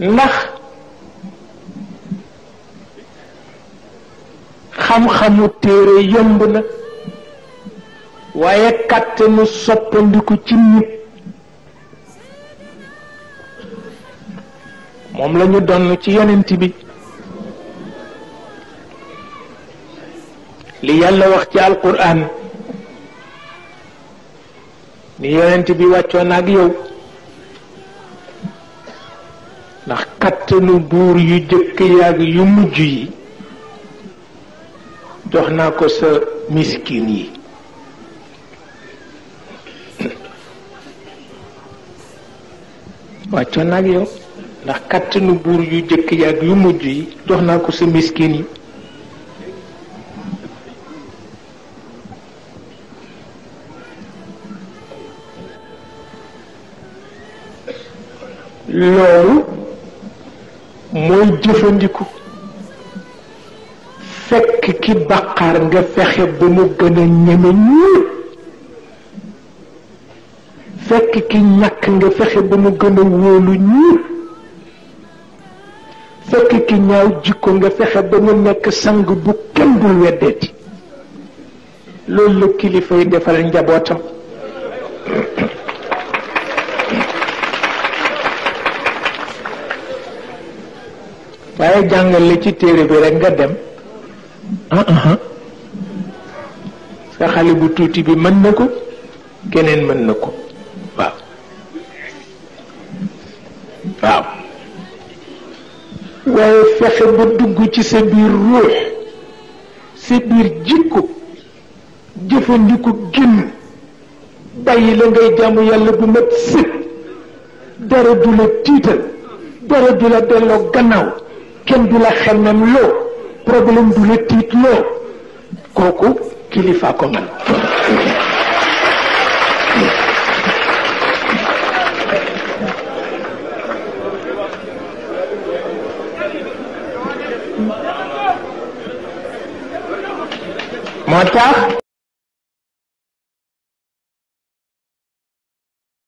ndax xam-xamu téere yomb na waaye kàttanu soppandiku ci nit moom la ñu donn ci yonent bi li yàlla wax ci alquran ni yonent bi wàccoon ak yow ndax kattanu buur yu jëkk yaag yu mujj yi jox naa ko sa miskin yi wàccoon ak yow ndax kattanu buur yu jëkk yaag yu mujj yi jox naa ko sa miskin yi loolu mooy jëfandiku fekk ki bàqaar nga fexe ba mu gën a ñeme ñuur fekk ki ñàkk nga fexe ba mu gën a wóolu ñuur fekk ki ñaaw jikko nga fexe ba mu nekk sang bu kenn dul weddeeti loolu la kilifay defal njabootam waaye jàngal la ci téere bi rek nga dem sa xale bu tuuti bi mën na ko keneen mën na ko waaw waaw waaye fexe ba dugg ci sa biir ruux sa biir jikko jëfandiku génn bàyyi la ngay jaamu yàlla bu mat sëkk dara du la tiital dara du la delloo gannaaw kenn du la xemmem loo problème du la tiit loo kooku kilifa ko man moo tax